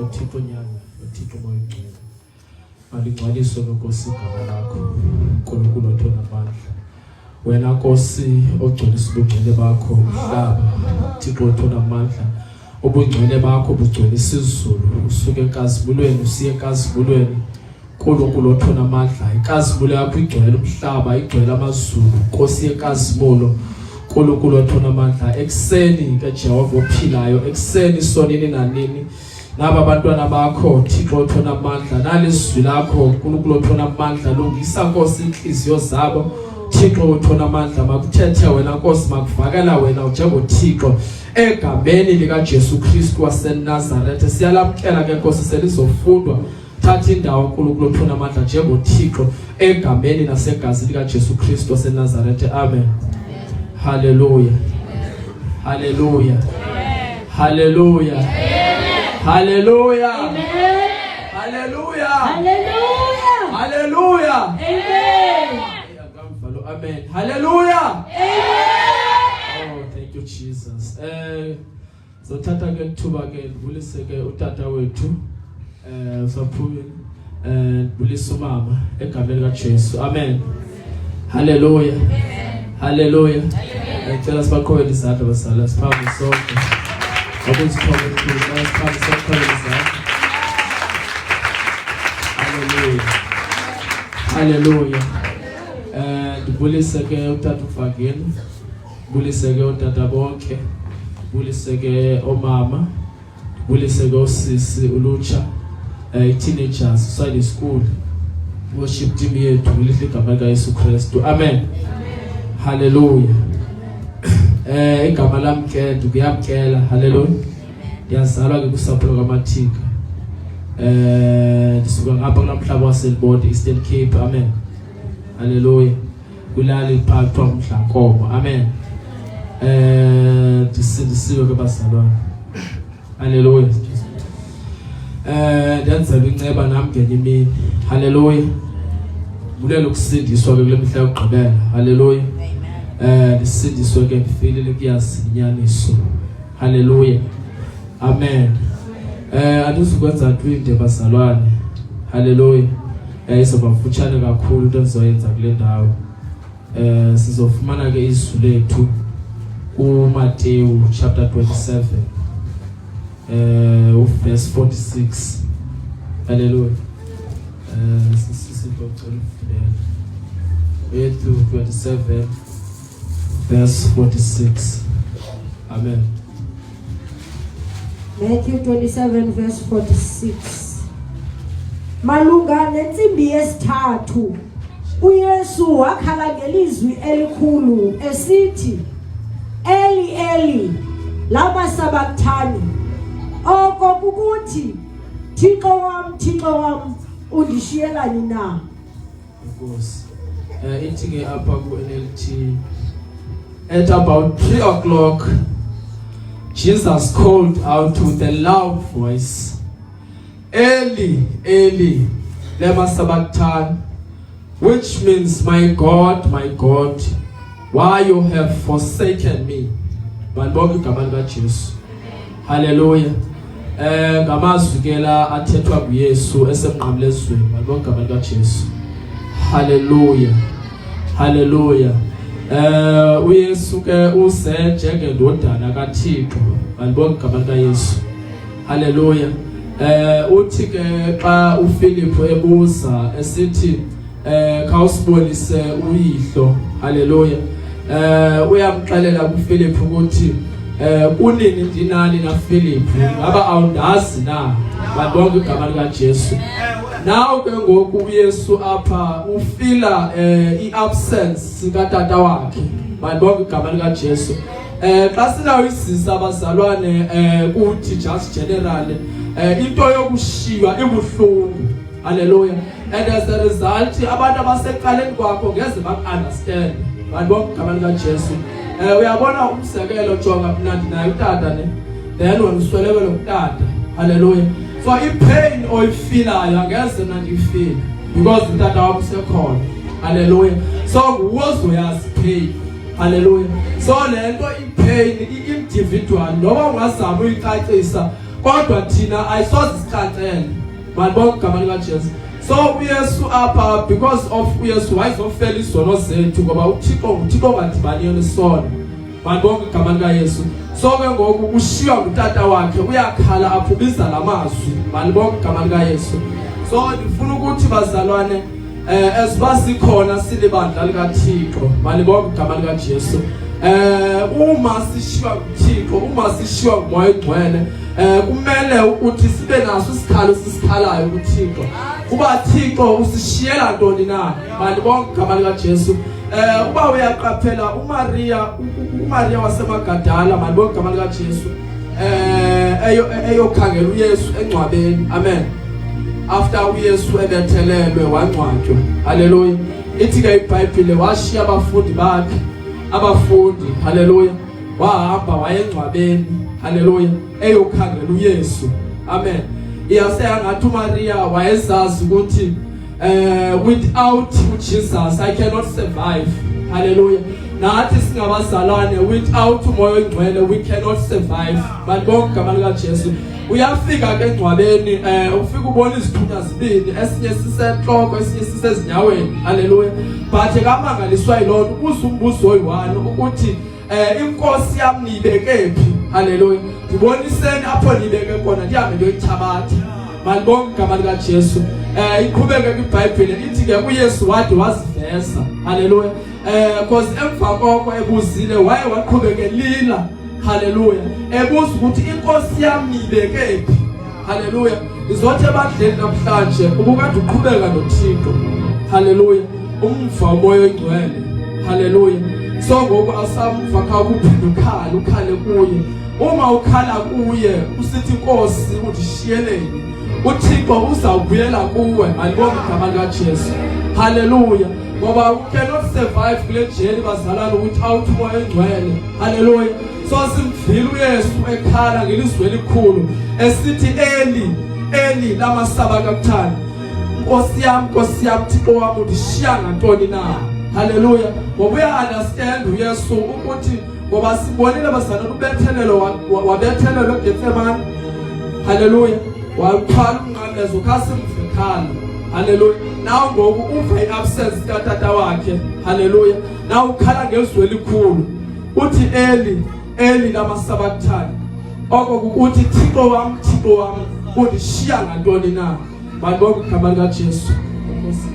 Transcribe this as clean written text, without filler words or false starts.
noThixo Nyana, noThixo Moya Oyingcwele. Malingcwaliswe Nkosi igama lakho, uNkulunkulu othonamandla. Wena Nkosi ogcwelisa ubungcwele bakho umhlaba, Thixo othonamandla. Ubungcwele bakho bugcwelisa izulu, usuke enkazimulweni usiye enkazimulweni. uNkulunkulu othona amandla, inkazimulo yakho igcwele umhlaba, igcwele amazulu, Nkosi yenkazimulo. uNkulunkulu othona amandla, ekuseni ke Jehova ophilayo, ekuseni sonini nanini. Naba abantwana bakho Thixo othona amandla, nalizwi lakho uNkulunkulu othona amandla, lungisa Nkosi inhliziyo zabo. Thixo othona amandla, makuthethe wena Nkosi, makuvakala wena njengoThixo egameni likaJesu Kristu waseNazaretha. Siyalamkela ke Nkosi, selizofundwa. Thatha indawo uNkulunkulu othona amandla njengoThixo egameni nasegazini likaJesu Kristu waseNazaretha. Amen. Haleluya. Haleluya. Haleluya. Haleluya. Haleluya. Hallelujah. Haleluya. Amen. Akamvalo amen. Haleluya. Amen. Oh, thank you Jesus. Zothatha ke ithuba ke ndibulise ke utata wethu usaphumile, ndibulise umama egameni likaJesu. Amen. Haleluya. Haleluya. Ngicela sibaqhobele izandla bazala, siphambi sonke. Ngokuzithoba okukhulu, siphambi sonke izandla. Haleluya. Haleluya. Ndibulise ke utata uVangeli. Ndibulise ke utata bonke. Ndibulise ke omama. Ndibulise ke osisi ulutsha, teenagers, Sunday school. Worship team yethu, lihle igama lika Yesu Kristu. Amen. Haleluya. Igama lami ke ndikuyamkela. Haleluya. Ndiyazalwa ke kusapho lwakaMathika. Ndisuka ngapha kulamhlaba waseLibode, Eastern Cape. Amen. Haleluya. Kulali phaa kuthiwa uMdlankomo. Amen. Ndisindisiwe ke bazalwane. Haleluya. Ndenzelwa inceba nami ngenye imini. Haleluya. Bulela ukusindiswa ke kule mihla yokugqibela. Haleluya. Ndisindiswe ke ndifikile kuyazi inyaniso. Haleluya. Amen. Andizukwenza ntwinde bazalwane. Haleluya. Izoba mfutshane kakhulu into endizoyenza kule ndawo. Sizofumana ke izwi lethu kuMateyu chapter 27 uverse 46. Haleluya. Sisipho cela ufundele. Matthew 27 verse 46. Amen. Matthew 27 verse 46. Malunga nentsimbi yesithathu uYesu wakhala ngelizwi elikhulu esithi, Eli Eli lama sabachthani, oko kukuthi, Thixo wam, Thixo wam, undishiyelani na? Inkosi. Ithi ke apha ku NLT, at about 3 o'clock Jesus called out with a loud voice, Eli, Eli, lema sabachthani, which means, my God, my God, why you have forsaken me? Malibonke igama likaJesu. Haleluya. Ngamazwi ke la athethwa nguYesu esemnqamlezweni. Malibonke igama likaJesu. Haleluya. Haleluya. uYesu ke uze njengendodana kaThixo. Malibonke igama likaYesu. Haleluya. Uthi ke xa uPhilip ebuza esithi, khawusibonise uyihlo. Haleluya. Uyamxelela kuPhilip ukuthi, kunini ndinani na Philip, ngaba awundazi na? Malibonke igama likaJesu. Naw ke ngoku uYesu apha ufila iabsence katata wakhe. Malibonke igama likaJesu. Xa sinayo isisa abazalwane, kuthi just general, into yokushiywa ibuhlungu. Haleluya. And as a result, abantu abaseqaleni kwakho ngeze baku-understand. Malibonke igama likaJesu. Uyabona umzekelo, jonga mna ndinaye utata ne, then wena uswelekelwe ngutata. Haleluya. So ipain oyifilayo angeze mna ndiyifile because utata wakho usekhona. Haleluya. So nguwe ozoyazi pain. Haleluya. So le nto ipain i-individual, noba ungazama uyicacisa. Kodwa thina ayisoze sicacele. Malibonke igama likaJesu. So uYesu apha, because of uYesu wayezofela izono zethu, ngoba uThixo nguThixo ongadibaniyo nesono. Malibonke igama likaYesu. So ke ngoku ushiywa ngutata wakhe, uyakhala apho, ubiza lamazwi. Malibonke igama likaYesu. So ndifuna ukuthi bazalwane, esiba sikhona silibandla likaThixo, malibonke igama likaJesu, uma sishiywa nguThixo, uma sishiywa nguMoya oNgcwele, kumele ukuthi sibe naso isikhalo sisikhalayo kuThixo, kuba Thixo usishiyela ntoni na? Malibonke igama likaJesu. Uba uyaqaphela uMaria, uMaria waseMagadala, malibonke igama likaJesu, eyokhangela uYesu engcwabeni, amen, after uYesu ebethelelwe wangcwatywa, haleluya. Ithi ke iBhayibhile washiya abafundi bakhe, abafundi, haleluya, wahamba wayengcwabeni, haleluya, eyokhangela uYesu, amen. Iyase yangathi uMaria wayezazi ukuthi without uJesus I cannot survive, haleluya. Nathi singabazalwane, without uMoya oNgcwele we cannot survive. Malibonke igama likaJesu. Uyafika ke engcwabeni, ufika ubona izithunywa zibini, esinye sisenhloko, esinye sisezinyaweni, haleluya. But kamangaliswa yilona, ubuza umbuzo oyi-one ukuthi inkosi yami niyibeke phi? Haleluya. Ndiboniseni apho niyibeke khona, ndihambe ndiyoyithabatha. Malibonke igama likaJesu. Iqhubeke kwiBhayibhile, ithi ke uYesu wade waziveza, haleluya, because emva koko ebuzile waye waqhubeka elila, haleluya, ebuza ukuthi inkosi yami niyibeke phi? Haleluya. Izothi ebandleni namhlanje, ubukade uqhubeka noThixo, haleluya, umva uMoya oNgcwele, haleluya. So ngoku asamva, khawuphinda ukhala, ukhale kuye. Uma ukhala kuye usithi, "Inkosi, undishiyeleni?" uThixo uzawubuyela kuwe. Malibonke igama likaJesu, haleluya. Ngoba you cannot survive kule journey bazalwane without uMoya oNgcwele, haleluya. So simvile uYesu ekhala ngelizwi elikhulu esithi, "Eli, Eli, lama sabakthani?" Nkosi yami, Nkosi yami, Thixo wami, undishiya ngantoni na? Haleluya. Ngoba uya understand uYesu ukuthi, ngoba sibonile bazalwane, ubethelelo, wabethelelwa eGetsemane, haleluya, waqhala umnqamlezo, khasimvikhala, haleluya. Naw ngoku uva i-absence katata wakhe, haleluya, naw ukhala ngezwi elikhulu uthi, "Eli, Eli, lama sabakthani?" Oko kukuthi, "Thixo wami, Thixo wami, undishiya ngantoni na?" Malibonke igama likaJesu. Enkosi.